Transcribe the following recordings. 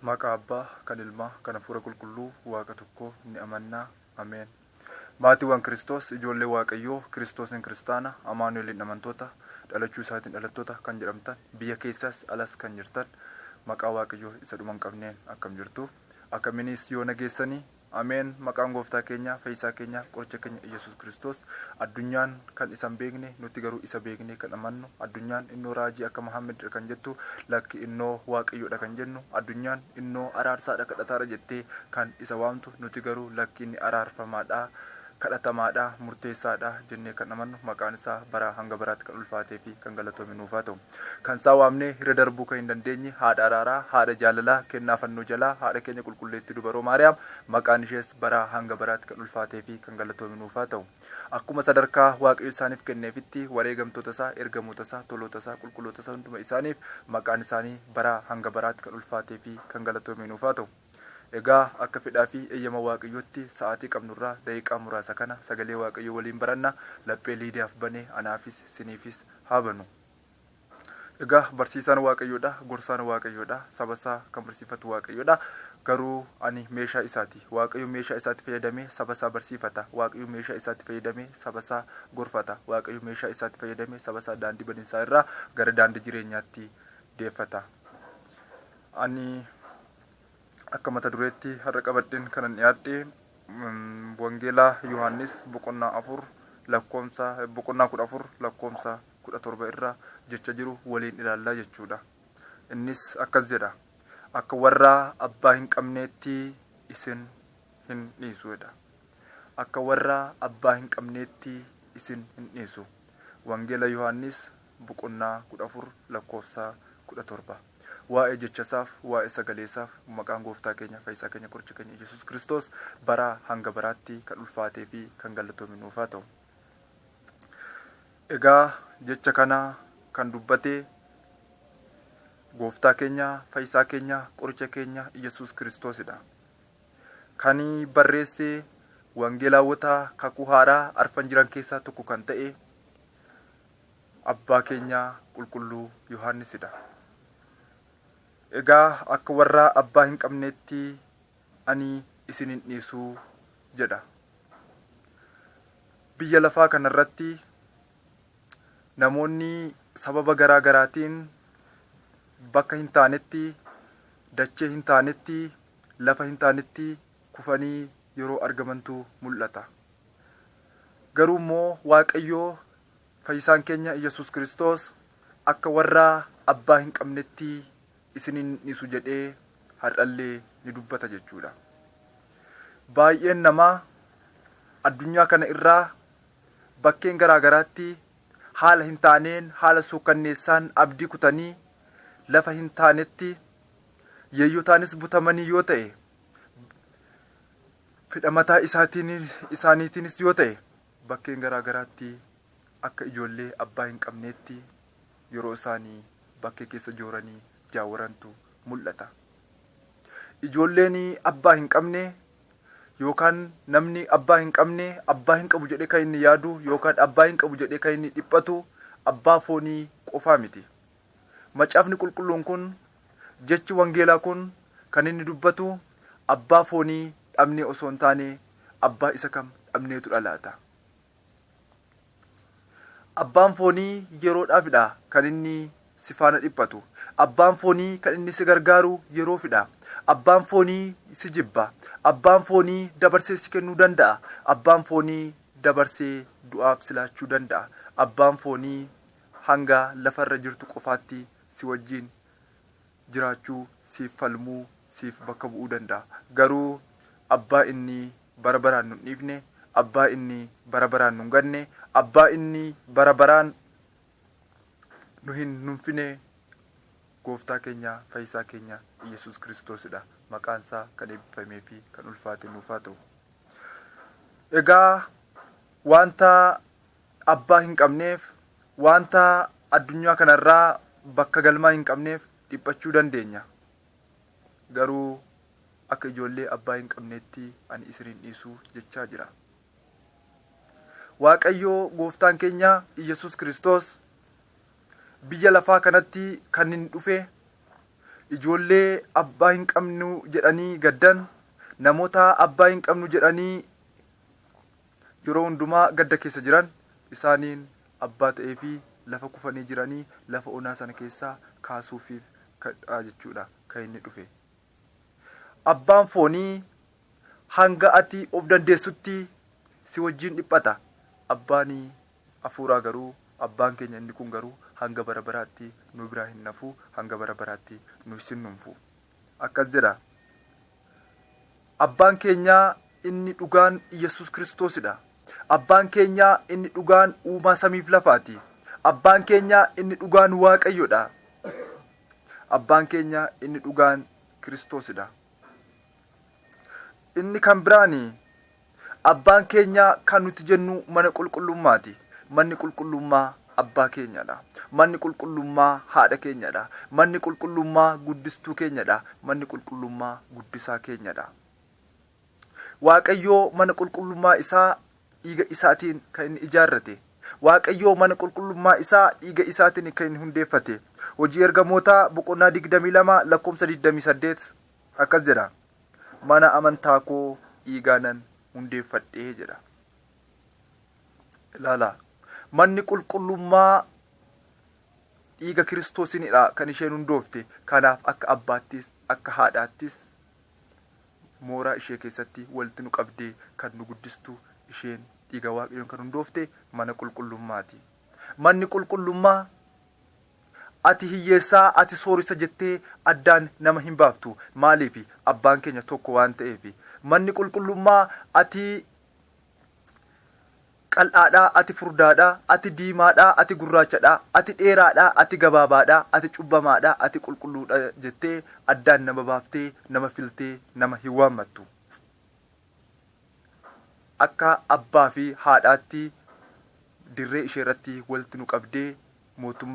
Maqaa Abbaa, kan Ilmaa, kan Hafuura Qulqulluu, Waaqa tokkoo ni amannaa. Ameen. Maatiiwwan Kiristoos, ijoollee Waaqayyoo, Kiristoosiin kiristaana, Amaanu'eliin amantoota, dhalachuu isaatiin dhalattoota kan jedhamtan, biyya keessas alas kan jirtan, maqaa Waaqayyoo isa dhuma hin qabneen akkam jirtu? Akkaminis yoo nageessanii? Ameen maqaan gooftaa keenya fayyisaa keenya qoricha keenya Iyyasuus Kiristoos addunyaan kan isa hin beekne nuti garuu isa beeknee kan amannu addunyaan innoo raajii akka Muhammad dha kan jettu lakki innoo Waaqayyoodha kan jennu addunyaan innoo araarsaadha kadhataadha jettee kan isa waamtu nuti garuu lakki inni araarfamaadha kadhatamaadha, murteessaadha jennee kan amannu maqaan isaa baraa hanga baraatti kan ulfaatee fi kan galatoome nuuf haa ta'u. Kan isaa waamnee irra darbuu kan hin dandeenye haadha araaraa, haadha jaalalaa, kennaa fannoo jalaa, haadha keenya qulqulleettii dubaroo Maariyaam maqaan ishees baraa hanga baraatti kan ulfaatee fi kan galatoome nuuf haa ta'u. Akkuma sadarkaa Waaqayyo isaaniif kenneefitti wareegamtoota isaa, ergamoota isaa, toloota isaa, qulqulloota isaa hunduma isaaniif maqaan isaanii baraa hanga baraatti kan ulfaatee fi kan galatoome nuuf haa ta'u. Egaa akka fedhaa fi eeyyama Waaqayyootti sa'aatii qabnu irraa daqiiqaa muraasa kana sagalee Waaqayyoo waliin baranna. Laphee Liidiyaaf bane anaafis siniifis haa banu. Egaa barsiisaan Waaqayyoodha, gorsaan Waaqayyoodha, saba isaa kan barsiifatu Waaqayyoodha. Garuu ani meeshaa isaati. Waaqayyo meeshaa isaatti fayyadamee saba isaa barsiifata. Waaqayyo meeshaa isaatti fayyadamee saba isaa gorfata. Waaqayyo meeshaa isaatti fayyadamee saba isaa daandii badinsaa irraa gara daandii jireenyaatti deeffata. Ani Akka mata dureetti har'a qabadheen kanan dhiyaadhe Wangeela Yohaannis boqonnaa 4 lakkoomsa boqonnaa 14 lakkoomsa 17 irra jecha jiru waliin ilaallaa jechuudha. Innis akkas jedha. Akka warra abbaa hin qabneetti isin hin dhiisu jedha. Akka warra abbaa hin qabneetti isin hin dhiisu. Wangeela Yohaannis boqonnaa 14 lakkoofsa 17. Waa'ee jechasaaf, waa'ee sagaleesaaf maqaan Gooftaa keenya, Fayyisaa keenya, Qoricha keenya Iyyasuus Kiristoos baraa hanga baraatti kan ulfaatee fi kan galatoomi nuuf haa ta'u. Egaa jecha kana kan dubbate Gooftaa keenya, Fayyisaa keenya, Qoricha keenya Iyyasuus Kiristoosidha. Kan barreesse Wangeelaawwota Kakuu Haaraa arfan jiran keessaa tokko kan ta'e Abbaa keenya Qulqulluu Yohaannisidha. Egaa akka warra abbaa hin qabneetti ani isin hin dhiisu jedha. Biyya lafaa kanarratti namoonni sababa garaa garaatiin bakka hin taanetti, dachee hin taanetti, lafa hin taanetti kufanii yeroo argamantu mul'ata. Garuu immoo Waaqayyo Fayyisaan keenya Iyyasuus Kiristoos akka warra abbaa hin qabnetti isin hin dhiisu jedhee har'allee ni dubbata jechuudha. Baay'een namaa addunyaa kana irraa bakkeen garaa garaatti haala hin taaneen haala suukkanneessaan abdii kutanii lafa hin taanetti yeeyyotaanis butamanii yoo ta'e fedha mataa isaaniitiinis yoo ta'e bakkeen garaa garaatti akka ijoollee abbaa hin qabneetti yeroo isaanii bakkee keessa jooranii jaawarantu mul'ata. Ijoolleen abbaa hin qabne yookaan namni abbaa hin qabne abbaa hin qabu jedhee kan inni yaadu yookaan abbaa hin qabu jedhee kan inni dhiphatu abbaa foonii qofaa miti. Macaafni qulqulluun kun jechi wangeelaa kun kan inni dubbatu abbaa foonii dhabnee osoo hin taane abbaa isa kam dhabneetudha laata? Abbaan foonii yeroodhaafidha kan inni si faana dhiphatu. Abbaan foonii kan inni si gargaaru yeroofidha. Abbaan foonii si jibba. Abbaan foonii dabarsee si kennuu danda'a. Abbaan foonii dabarsee du'aaf si laachuu danda'a. Abbaan foonii hanga lafarra jirtu qofaatti si wajjin jiraachuu, siif falmuu, siif bakka bu'uu danda'a. Garuu abbaa inni bara baraan nu hin dhiifne, abbaa inni bara baraan nu hin ganne, abbaa inni bara baraan nu hin nunfine Gooftaa keenya Fayyisaa keenya Iyyasuus Kiristoosidha. Maqaan isaa kan eebbifamee fi kan ulfaate nuuf haa ta'u. Egaa wanta abbaa hin qabneef, wanta addunyaa kanarraa bakka galmaa hin qabneef dhiphachuu dandeenya. Garuu akka ijoollee abbaa hin qabneetti ani isin hin dhiisu jechaa jira. Waaqayyo gooftaan keenya Iyyasuus Kiristoos biyya lafaa kanatti kan inni dhufe Ijoollee abbaa hin qabnu jedhanii gaddan, namoota abbaa hin qabnu jedhanii yeroo hundumaa gadda keessa jiran, isaaniin abbaa ta'ee fi lafa kufanii jiranii lafa onaa sana keessaa kaasuufiif kadhaa jechuudha kan inni dhufe. Abbaan foonii hanga ati of dandeessutti si wajjin dhiphata. Abbaan hafuuraa garuu, abbaan keenya inni kun garuu hanga bara baraatti nu biraa hin nafu, hanga bara baraatti nu hin nuunfu. Akkas jedha. Abbaan keenya inni dhugaan Yesuus Kiristoosidha. Abbaan keenya inni dhugaan uumaa samiif lafaati. Abbaan keenya inni dhugaan Waaqayyodha. Abbaan keenya inni dhugaan Kiristoosidha. Inni kan biraani abbaan keenya kan nuti jennu mana qulqullummaati. Manni qulqullummaa abbaa keenyadha. Manni qulqullummaa haadha keenyadha. Manni qulqullummaa guddistuu keenyadha. Manni qulqullummaa guddisaa keenyadha. Waaqayyoo mana qulqullummaa isaa dhiiga isaatiin kan inni ijaarrate. Waaqayyoo mana qulqullummaa isaa dhiiga isaatiin kan inni hundeeffate. Hojii Ergamootaa boqonnaa 22 lakkoofsa 28 akkas jedha. Mana amantaa koo dhiigaanan hundeeffadhee jedha. Ilaala. Manni qulqullummaa dhiiga Kiristoosinidha kan isheen hundoofte. Kanaaf akka abbaattis akka haadhaattis mooraa ishee keessatti walitti nu qabdee kan nu guddistu isheen dhiiga Waaqayyoon kan hundoofte mana qulqullummaati. Manni qulqullummaa ati hiyyeessaa ati sooressa jettee addaan nama hin baaftu. Maaliif? Abbaan keenya tokko waan ta'eef. Manni qulqullummaa ati qal'aadhaa ati furdaadhaa ati diimaadhaa ati gurraachadhaa ati dheeraadhaa ati gabaabaadhaa ati cubbamaadhaa ati qulqulluudha jettee addaan nama baaftee nama filtee nama hin waammattu. Akka abbaa fi haadhaatti dirree ishee irratti walitti nu qabdee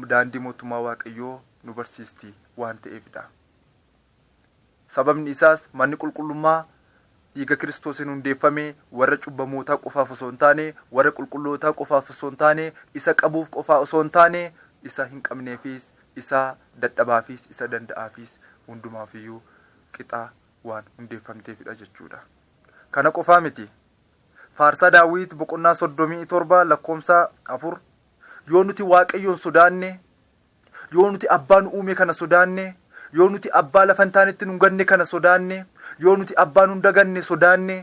daandii mootummaa Waaqayyoo nu barsiisti waan ta'eefidha. Sababni isaas manni qulqullummaa dhiiga Kiristoosiin hundeeffame warra cubbamootaa qofaaf osoo hin taane, warra qulqullootaa qofaaf osoo hin taane, isa qabuuf qofaa osoo hin taane, isa hin qabneefis, isa dadhabaafis, isa danda'aafis hundumaafiyyuu qixa waan hundeeffamteefidha jechuudha. Kana qofaa miti. Faarsaa Daawit boqonnaa 37 lakkoofsa 4, yoo nuti Waaqayyoon sodaanne, yoo nuti abbaa nu uume kana sodaanne, yoo nuti abbaa lafa hin taanetti nu ganne kana sodaanne, yoo nuti abbaa nu daganne sodaanne,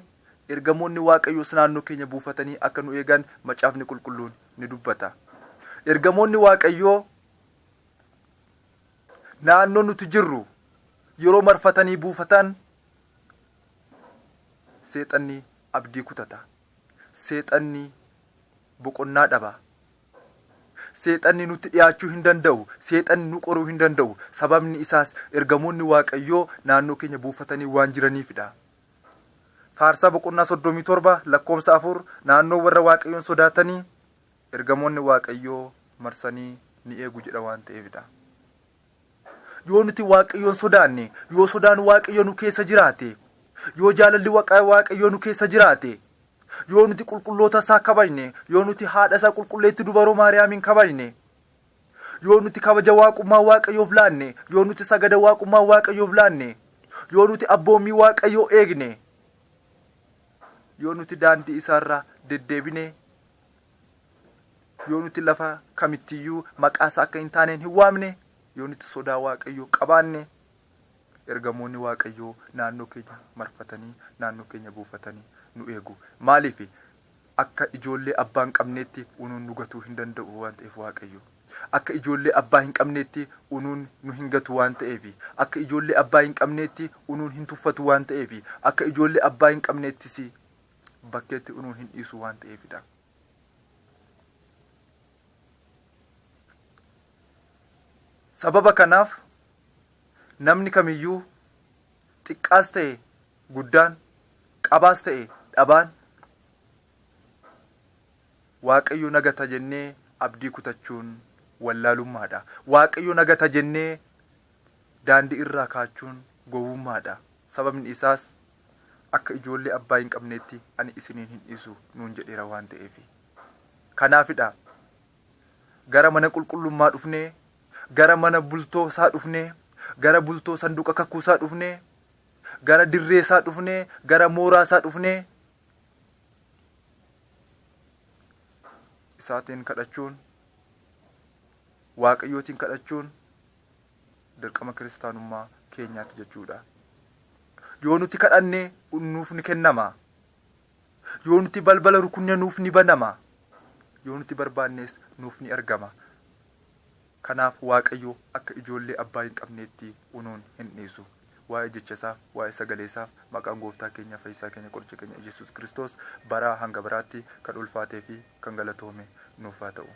ergamoonni Waaqayyoos naannoo keenya buufatanii akka nu eegan macaafni qulqulluun ni dubbata. Ergamoonni Waaqayyoo naannoo nuti jirru yeroo marfatanii buufatan seexanni abdii kutata. Seexanni boqonnaa dhaba. Seexanni nutti dhiyaachuu hin danda'u. Seexanni nu qoruu hin danda'u. Sababni isaas ergamoonni Waaqayyoo naannoo keenya buufatanii waan jiraniifidha. Faarsaa boqonnaa 37 lakkoofsa 4, naannoo warra Waaqayyoon sodaatanii ergamoonni Waaqayyoo marsanii ni eegu jedha waan ta'eefidha. Yoo nuti Waaqayyoon sodaanne, yoo sodaan Waaqayyoo nu keessa jiraate, yoo jaalalli Waaqayyoo nu keessa jiraate, yoo nuti qulqulloota isaa kabajne, yoo nuti haadha isaa qulqulleetti dubaroo Maariyaamiin kabajne, yoo nuti kabaja waaqummaa Waaqayyoof laanne, yoo nuti sagada waaqummaa Waaqayyoof laanne, yoo nuti abboommii Waaqayyoo eegne, yoo nuti daandii isaarra deddeebine, yoo nuti lafa kamittiyyuu maqaa isaa akka hin taaneen hin waamne, yoo nuti sodaa Waaqayyoo qabaanne, ergamoonni Waaqayyoo naannoo keenya marfatanii naannoo keenya buufatanii nu eegu. Maaliif? Akka ijoollee abbaa hin qabneetti unuun nu gatuu hin danda'u waan ta'eef Waaqayyo. Akka ijoollee abbaa hin qabneetti unuun nu hin gatu waan ta'eef, akka ijoollee abbaa hin qabneetti unuun hin tuffatu waan ta'eef, akka ijoollee abbaa hin qabneettis bakkeetti unuun hin dhiisu waan ta'eefidha. Sababa kanaaf namni kamiyyuu xiqqaas ta'e guddaan, qabaas ta'e dhabaan, Waaqayyo nagata jennee abdii kutachuun wallaalummaadha. Waaqayyo nagata jennee daandii irraa kaachuun gowwummaadha. Sababni isaas akka ijoollee abbaa hin qabneetti ani isiniin hin dhiisu nuun jedheera waan ta'eef. Kanaafidha gara mana qulqullummaa dhufnee, gara mana bultoo isaa dhufnee, Gara bultoo sanduuqa kakuusaa dhufnee, gara dirree isaa dhufnee, gara mooraa isaa dhufnee isaatiin kadhachuun, Waaqayyootiin kadhachuun dirqama kiristaanummaa keenyaati jechuudha. Yoo nuti kadhanne nuuf ni kennama. Yoo nuti balbala rukunne nuuf ni banama. Yoo nuti barbaannes nuuf ni argama. Kanaaf Waaqayyo akka ijoollee abbaa hin qabneetti unuun hin dhiisu. Waa'ee jecha isaaf, waa'ee sagalee isaaf maqaan gooftaa keenya fayyisaa keenya qoricha keenya Iyyasuus Kiristoos baraa hanga baraatti kan ulfaatee fi kan galatoome nuuf haa ta'u.